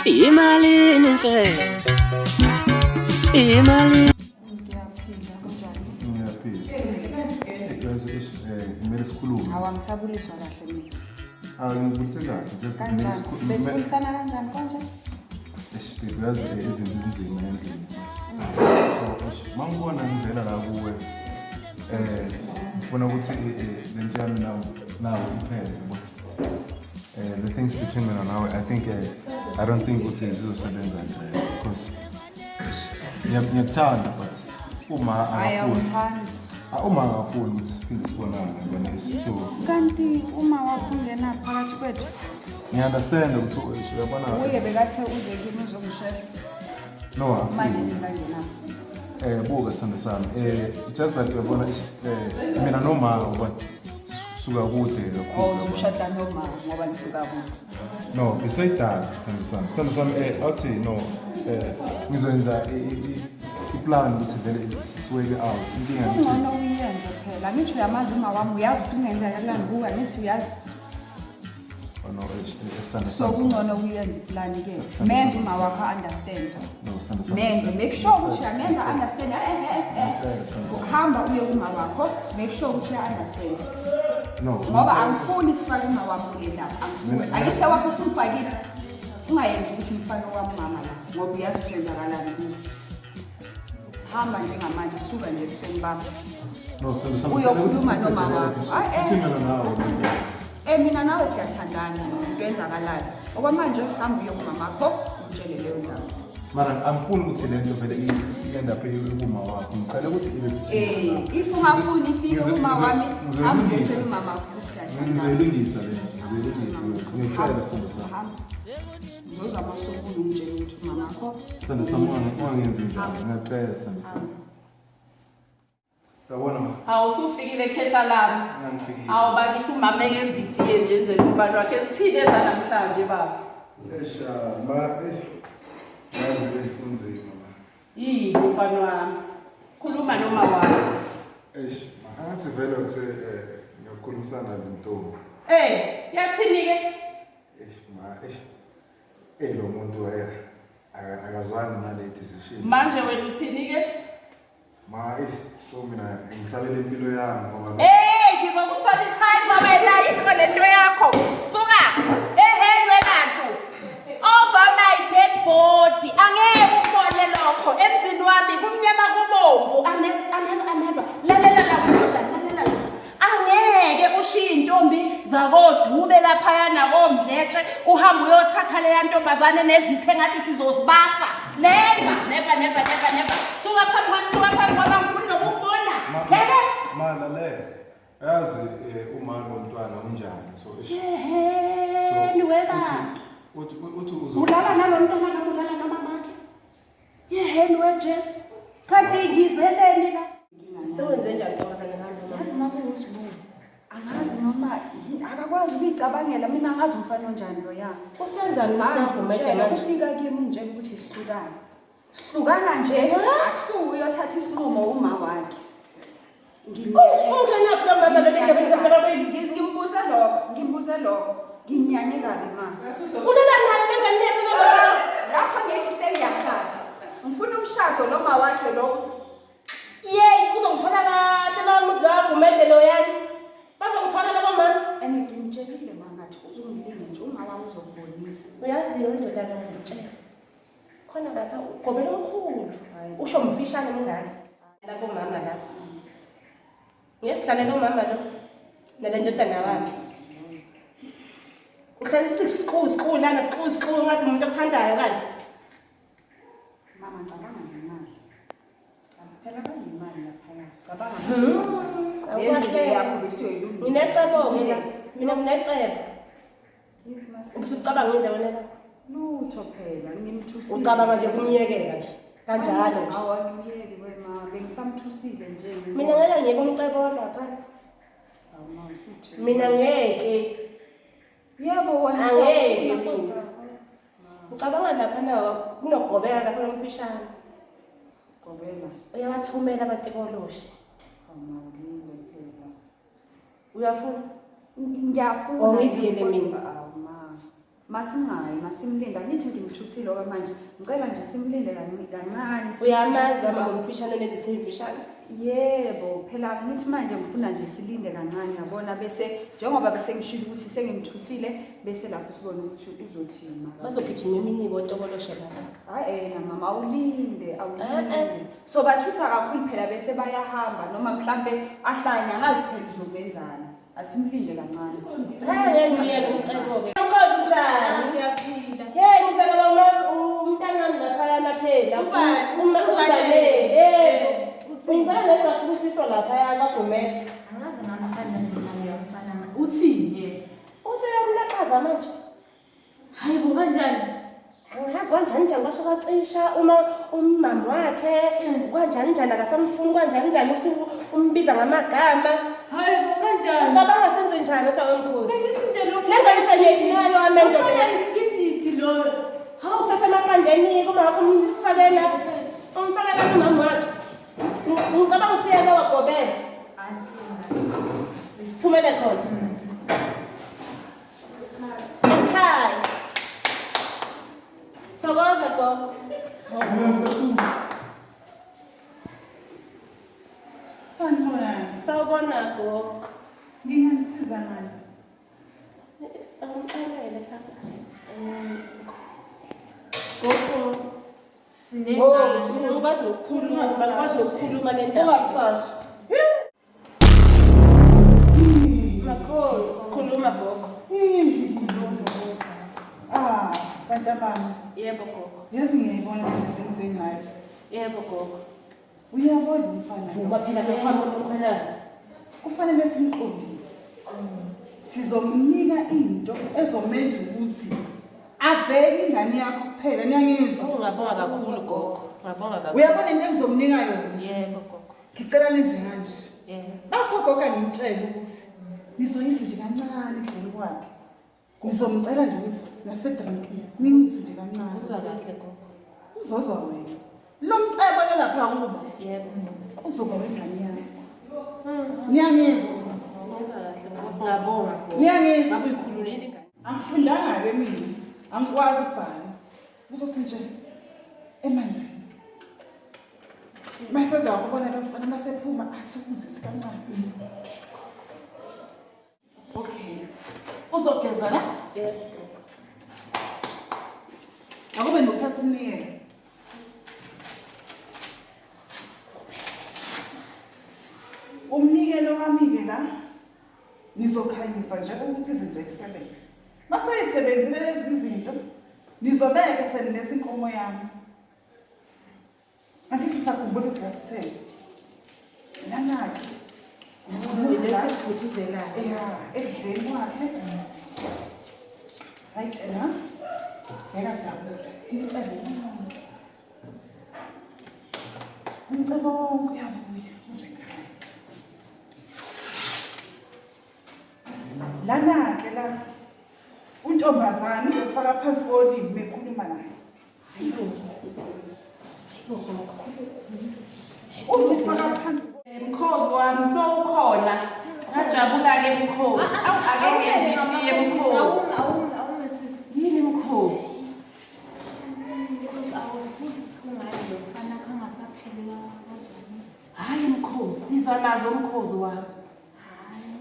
Imalini mfethu? Imali. Ngiyaphila, kunjani? Ngiyaphila. Yazi ish kumele sikhulume. Hawu, angisabuliswa kahle mina. Ah, ngikubulise kahle just kumele Kanjani? sikhulume. Besibulisana kanjani konje? Eish baby, yazi izinto ezinzima endlini. So eish mangibona ngivela la kuwe ngifuna ukuthi lento yami nawe iphele yabo. The things between mina nawe, I think I don't think ukuthi zizosebenza nje because eish, ngiyakuthanda but uma Hayi, akafuni. awungithandi. Ah, uma akafuni ukuthi siphinde sibonane yabona, so Kanti uma wakho ungena phakathi kwethu, ngiya-understand ukuthi eish, uyabona. Uye bekathe uze kimi uzongishesha. No, Manje akusiyo. sekangena. Buka sithando sami, it's just that uyabona ish, mina noma ngoba suka kude kakhulu. Oh, Uyabona. uzoshada noma ngoba ngisuka kude. No, beside that, sithando sami, sithando sami, athi no, ngizoyenza i-plan ukuthi vele siweke out inkinga ukuthi Kungcono uyenze phela. Ngithi uyamazi uma wami, uyazi ukuthi kungenzakalani kuwe, ngithi uyazi. Oh, no, sithando So sami. kungcono uyenze iplan ke. Sithando Menze sami. uma wakho understand. No, sithando sami. Menze, make sure ukuthi uyamenza understand. Ngicela, sithando sami. Hamba uye kuma wakho, make sure ukuthi uya understand. No. Ngoba angifuni sifake uma wami kule ndaba. Angifuni. Angithi wakho usumfakile. Ungayenzi ukuthi ngifake wami mama la ngoba uyazi ukuthi kwenzakalani kuwe. Hamba njengamanje, suka nje ebusweni bami. No, sithando sami. Uyokhuluma noma wakho. Hayi, Uthi mina nawe lento. Mina nawe siyathandana, into enzakalayo. Okwamanje hamba uye kumamakho, umtshele leyo ndaba. Mara angifuni ukuthi le nto vele i-end up kuma wakho. Ngicela ukuthi ibe If ungafuni ifike kuma wami, hamba Ngizoyilungisa. uyotshela umama wakho ukuthi siyathandana. Ngizoyilungisa le nto, ngizoyilungisa. Ngiyacela sithando sami. Hamba. Uzozama usubuye ungitshele ukuthi umamakho. Sithando sami, ungangenzi njalo. Ngiyacela sithando sami. Sawubona ma. Hawu, usufikile khehla lami. Ngifikile. Hawu bakithi, umama engenza itiye nje enzela umfana wakhe. Sithini ezanamhlanje baba? Eish, ma, eish. Yazi ke kunzima ma. Yini mfana wami? Khuluma noma wakho. Eish, ma, angathi vele uthi ngiyokhulumisana nentombi. Yathini ke? Eish ma, eish. Lo muntu akazwani nale decision. Manje wena uthini ke? Ma, eish, so mina ngisabele impilo yami ngoba Hey, ngizokusanitize wena, ikho lento yakho. Suka. Ehhe bantu. Over my dead body. Angeke ubone lokho emzini wami kumnyama kubomvu. I never, I never, I never. Lalela la ndoda, lalela la. Angeke ushiye intombi zakoDube laphaya nakoMdletshe uhambe uyothatha leya ntombazane nezithe ngathi sizozibasa. Never, never, never, never, never. Suka phambi kwami, suka phambi kwami, angifuni nokukubona. Ngeke. Ma, lalela. Yazi uma lo mntwana unjani, so eish. Yeheni weba. Uthi uzo Ulala nalo mntwana noma ulala nomamakhe? Yeheni we Jesu. Kanti ngizeleni la? Sewenze njani ntombazane ngalo? Yazi uma kuwukuthi angazi noma akakwazi ukuyicabangela, mina angazi umfana onjani loya. Usenzani umfana Ngitshela manje? ufika kimi ungitshela ukuthi sihlukane. Sihlukana nje akusuke uyothatha isinqumo uma wakhe. Ungenaphi lo mama lo endabeni zamntwana? Ngimbuze lokho, ngimbuze lokho. Nginyanye kabi ma. Ulala naye le ngane yakhe lo mama. Lapho ngithi sengiyashada. Ngifuna umshado lo ma wakhe lo. Yey, uzongithola kahle la muzi la Gumede loyani. Bazongithola labo mama. And ngimtshelile ma ngathi uzongilinga nje uma wami uzokubonisa. Uyazi indodakazi ngitshela. Khona lapha ugobela omkhulu. Usho mfishane mngaka. Labo mama la. Ngesihlale lo mama lo nale ndodana wakhe. Uhlalisa isiqu siqu lana siqu siqu ngathi umuntu okuthandayo kanti. Mama cabanga ngemali. Phela banemali laphaya. Cabanga Awukahle. ngendlu yakho besiyoyilungisa. Nginecebo mina. Mina nginecebo. Ubusucabanga indawo la. Lutho phela ngimthusile. Ucabanga nje kumyekela nje. Kanjalo nje. Awu angimyeki wema, bengisamthusile nje. Mina ngeke ngiyeke umcebo lapha. Awu ma usuthi. Mina ngeke. Yebo wona Angeke siyafuna mina. kodwa. Ucabanga lapha na kunogobela lapha nomfishane. Gobela. Uyawathumela abatikoloshi. Awu ma ulinde phela. Uyafuna? Ngiyafuna. Oh, ngiziyele mina. Awu ma. Masingayi, masimlinde. Angithi ngimthusile okwamanje. Ngicela nje simlinde kancane. Uyamazi kama ngomfishane onezithe emfishane? Yebo, phela ngithi manje ngifuna nje silinde kancane yabona bese njengoba bese ngishilo ukuthi sengimthusile bese lapho sibone ukuthi uzothini maka. Bazogijima emini kotokoloshe lapha. Hayi ena mama awulinde, Eh, eh. awulinde. So bathusa kakhulu phela bese bayahamba noma mhlambe ahlanya angazi phela uzomenzani. Asimlinde kancane. Ngeke ngiyeke umcebo-ke. Nkosi njani? Ngiyaphila. Hey, ngizakala umntanami laphayana phela. Ubani? Uma Uzanele. uzanele. Eh, uthini? Ngizala nezasibusiso laphaya kwaGomede. Angaze ngamthanda nje naye umfana. Uthini yena? Uthi uyamlaqaza manje. Hayi bo kanjani? Angazi kanjani njani kwasho kwacisha uma umama wakhe kanjani njani akasamfuni kanjani njani ukuthi umbiza ngamagama. Hayi bo kanjani? Ucabanga senze njani kodwa wemkhosi? Bengithi nje lo Le ngane ifanele nalo amendo. Ufana isidididi lo. Hawu usesemaqandeni kuma wakho umfakela umfakela kumama wakhe. Ngicabanga ukuthi yena wagobela. Sithumele khona. Ekhaya. Thokoza gogo. Sanibonani. Sawubona gogo. Nginganisiza ngani? Angixelele phakathi. Gogo. Sinengane. Oh, ukwazi nokukhuluma, bakwazi nokukhuluma le ndaba. Ungakusashi. Makhosi, khuluma gogo. Ah, bantabami. Yebo gogo. Yazi ngiyayibona le ndaba enze ngayo. Yebo gogo. Uyabona umfana. lo? Vuma phela bekhwama umkhwanazi. Kufanele simqondise. Sizomnika into ezomenza ukuthi abheke ingane yakho kuphela niyangizwa. Ungabonga kakhulu gogo. Ngabonga kakhulu. Uyabona into engizomnika yona? Yebo gogo. Ngicela nenze kanje. Yebo. Bafo gogo ngimtshele ukuthi nizoyisa nje kancane ekudleni kwakhe. Ngizomcela nje ukuthi nasedrinkini ningizwe nje kancane. Uzwa kahle gogo. Uzozwa wena. Lo mcebo lo lapha kubo Yebo. kuzoba wengane yakho. Niyangizwa? Sizwa kahle gogo. Singabonga gogo. Niyangizwa? Ngabe uyikhululile ingane. Angifundanga-ke mina, angikwazi ukubhala. Kuzothi nje emanzini. Masezwa ukubona lo mfana masephuma athi ukuzise kancane. Okay. Uzogeza la? Yebo. Akube nophethe umnikelo. Umnikelo wami-ke la nizokhanyisa nje ukuthi izinto isebenze. Maseyisebenzile lezi zinto nizobeke seniletha inkomo yami. Angithi sisakhumbula isikasisele. Lana-ke Lesi sifuthuzelayo. ya ekudleni kwakhe. Hayi ke la. Bheka dabula. Umcebo wonke. Umcebo wonke uyabuya uze ekhaya. Lana-ke la untombazane uzofaka phansi kolimi bekhuluma naye. Uzofaka phansi Mkhozi wami sowukhona. Ngajabula-ke mkhozi. Awu ake ngenze itiye mkhozi. Awume sisi. Yini mkhozi? Because awuzibuzi ukuthi kungani lo mfana khangasapheli kazani. Hhayi mkhozi, siza nazo mkhozi wami. Hayi.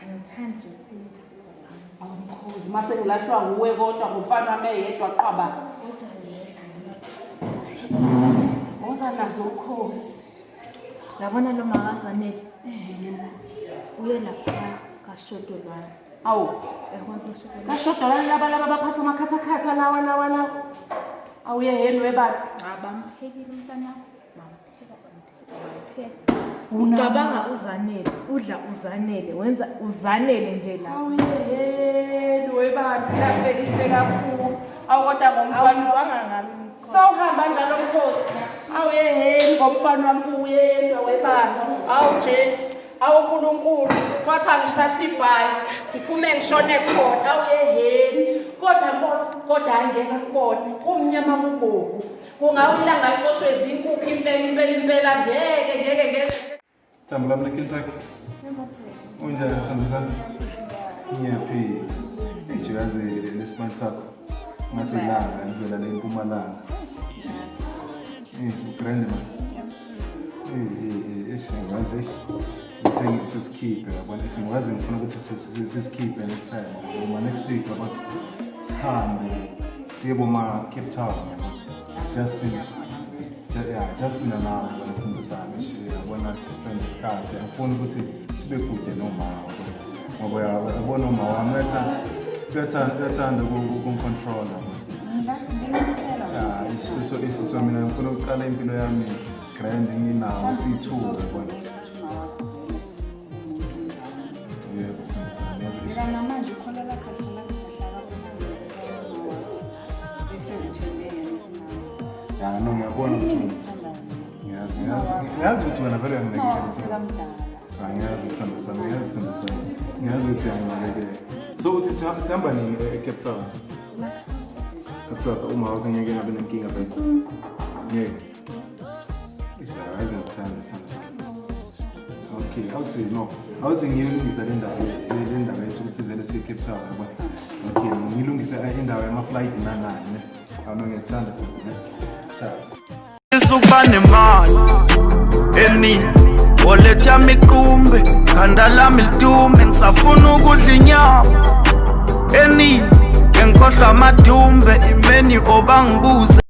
Angithandi nje ukuphela indaba zabantu. Awu mkhozi, mase ngilahlwa nguwe kodwa ngomfana wami eyedwa qwaba. Kodwa nje angithi. Woza nazo mkhozi. Yabona lo makazanele Eh, mkhozi. uye lapha kashodolwane. Awu, Uyakwazi ushodolwane? kashodolwane laba laba baphatha amakhathakhatha lawa lawa lawa. Awuye yeni webaba. Cha bamphekile umntanakho. Bampheka bampheka bampheka. Una- Cabanga uzanele, udla uzanele, wenza uzanele nje la. Awuyeheni webaba, lafelihle kakhulu. Awu kodwa ngomfana Awuzwanga ngami. Sawuhamba njalo mkhosi. Awuyeheni ngomfana wami uyena webaba. Awu Jesu, awu uNkulunkulu. Kwathi angithatha ibhayi, ngiphume ngishone khona. Awuyeheni. Kodwa Nkosi, kodwa hayi ngeke akubone. Kumnyama kubovu. Kungawa ilanga licoshwe izinkukhu impela impela impela ngeke ngeke ngeke. Thambo lami leKentucky. Unjani sithando sami? Ngiyaphila. Eish uyazi lesimali sakho ngathi ilanga livela le mpumalanga. Eh, grand man. Eh, eh, eh, eish ngiyazi eish. Ngithe sisikhiphe yabona eish ngiyazi ngifuna ukuthi sisikhiphe next time. Uma next week yabona sihambe siye boma Cape Town yabona. Just in yeah, just mina nawe yabona sindlo sami eish yabona sispend isikhathi. Angifuni ukuthi sibe kude noma ngoba uyabona uma wami uyathanda uyathanda uyathanda ukungicontrola yabona. Yeah, so mina ngifuna ukuqala impilo yami grand nginawo siyi-two yabona. Yebo, sithando sami, yazi Phela namanje ukholelwa kahle la ngisahlala khona bese uthembe yena kunawe. Ya, no, ngiyabona ukuthi ngiyazi ngiyazi ngiyazi ukuthi wena vele uyanginakekela. Sekamdala. Ah, ngiyazi sithando sami, ngiyazi sithando sami. Ngiyazi ukuthi uyanginakekela. So uthi sihamba nini e-Cape Town? Kusasa uma wakho ngeke ngabe nenkinga vele. Ngeke. Eish, yazi ngiyakuthanda sithando sami. Okay, awuthi no. Awuthi ngiyilungisa le ndaba yethu ukuthi vele siye e-Cape Town yabo. Okay, ngilungise indawo yama-flight nanani ne. Awuno ngiyakuthanda futhi ne. Ciao. Isukuba nemali eningi, wallet yami iqumbe, khanda lami lidume, ngisafuna ukudla inyama eningi, ngikhohlwa amadumbe imeni obangibuze.